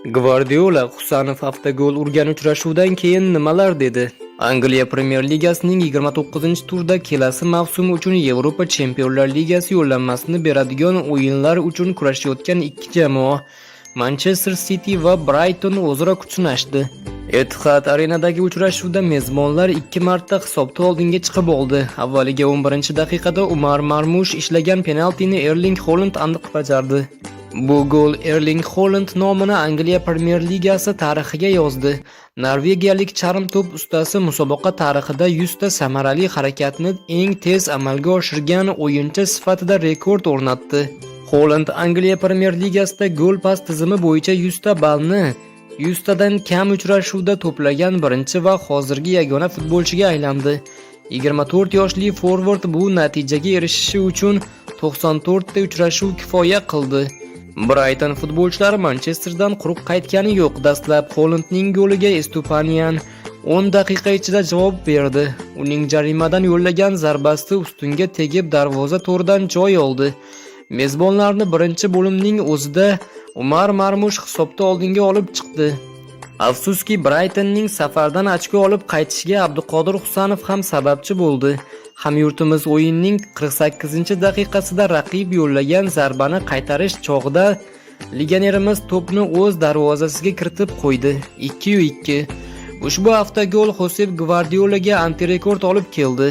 Gvardiola Husanov avtogol urgan uchrashuvdan keyin nimalar dedi? Angliya Premyer Ligasining 29-turda kelasi mavsum uchun Yevropa Chempionlar Ligasi yo'llanmasini beradigan o'yinlar uchun kurashayotgan ikki jamoa Manchester City va Brighton o'zaro kuch sinashdi. Etihad Arenadagi uchrashuvda mezbonlar ikki marta hisobda oldinga chiqib oldi. Avvaliga 11-daqiqada Umar Marmush ishlagan penaltini Erling Holand aniq bajardi. Bu gol Erling Holand nomini Angliya Premyer Ligasi tarixiga yozdi. Norvegiyalik charm to'p ustasi musobaqa tarixida 100 ta samarali harakatni eng tez amalga oshirgan o'yinchi sifatida rekord o'rnatdi. Holand Angliya Premyer Ligasida gol pas tizimi bo'yicha 100 ta ballni 100 tadan kam uchrashuvda to'plagan birinchi va hozirgi yagona futbolchiga aylandi. 24 yoshli forvard bu natijaga erishishi uchun 94 ta uchrashuv kifoya qildi. Brighton futbolchilari Manchesterdan quruq qaytgani yo'q. Dastlab Holandning goliga Estupanian 10 daqiqa ichida javob berdi. Uning jarimadan yo'llagan zarbasi ustunga tegib darvoza to'ridan joy oldi. Mezbonlarni birinchi bo'limning o'zida Umar Marmush hisobda oldinga olib chiqdi. Afsuski, Brightonning safardan ochko olib qaytishiga Abduqodir Husanov ham sababchi bo'ldi. Hamyurtimiz o'yinning 48-daqiqasida raqib yo'llagan zarbani qaytarish chog'ida legionerimiz to'pni o'z darvozasiga kiritib qo'ydi. 2-2. Ushbu avtogol Xosep Gvardiolaga antirekord olib keldi.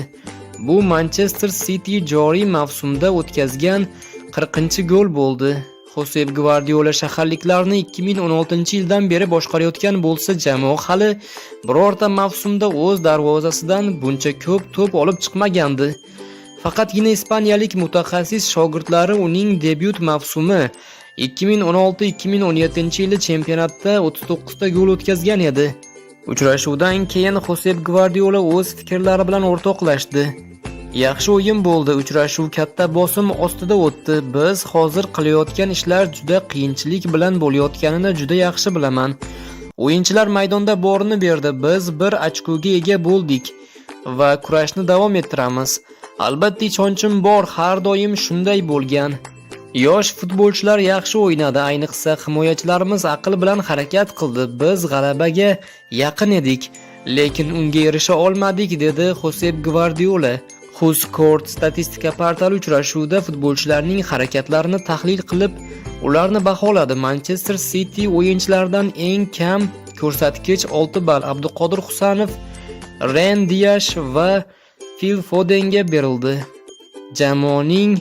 Bu Manchester City joriy mavsumda o'tkazgan 40-gol bo'ldi. Xosep Gvardiola shaharliklarni 2016-yildan beri boshqarayotgan bo'lsa, jamoa hali birorta mavsumda o'z darvozasidan buncha ko'p to'p olib chiqmagandi. Faqatgina ispaniyalik mutaxassis shogirdlari uning debyut mavsumi 2016-2017 yili chempionatda 39 ta gol o'tkazgan edi. Uchrashuvdan keyin Xosep Gvardiola o'z fikrlari bilan o'rtoqlashdi. Yaxshi o'yin bo'ldi. Uchrashuv katta bosim ostida o'tdi. Biz hozir qilayotgan ishlar juda qiyinchilik bilan bo'layotganini juda yaxshi bilaman. O'yinchilar maydonda borini berdi. Biz bir ochkoga ega bo'ldik va kurashni davom ettiramiz. Albatta ishonchim bor, har doim shunday bo'lgan. Yosh futbolchilar yaxshi o'ynadi, ayniqsa himoyachilarimiz aql bilan harakat qildi. Biz g'alabaga yaqin edik, lekin unga erisha olmadik, dedi Xosep Gvardiola. WhoScored statistika portali uchrashuvda futbolchilarning harakatlarini tahlil qilib, ularni baholadi. Manchester City o'yinchilaridan eng kam ko'rsatkich 6 ball Abduqodir Husanov, Ren Diash va Fil Fodenga berildi. Jamoaning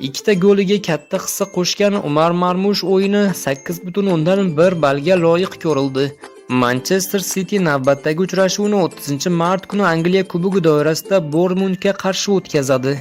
ikkita goliga katta hissa qo'shgan Umar Marmush o'yini 8.1 ballga loyiq ko'rildi. Manchester City navbatdagi uchrashuvni 30-mart kuni Angliya Kubogi doirasida Bornmutga qarshi o'tkazadi.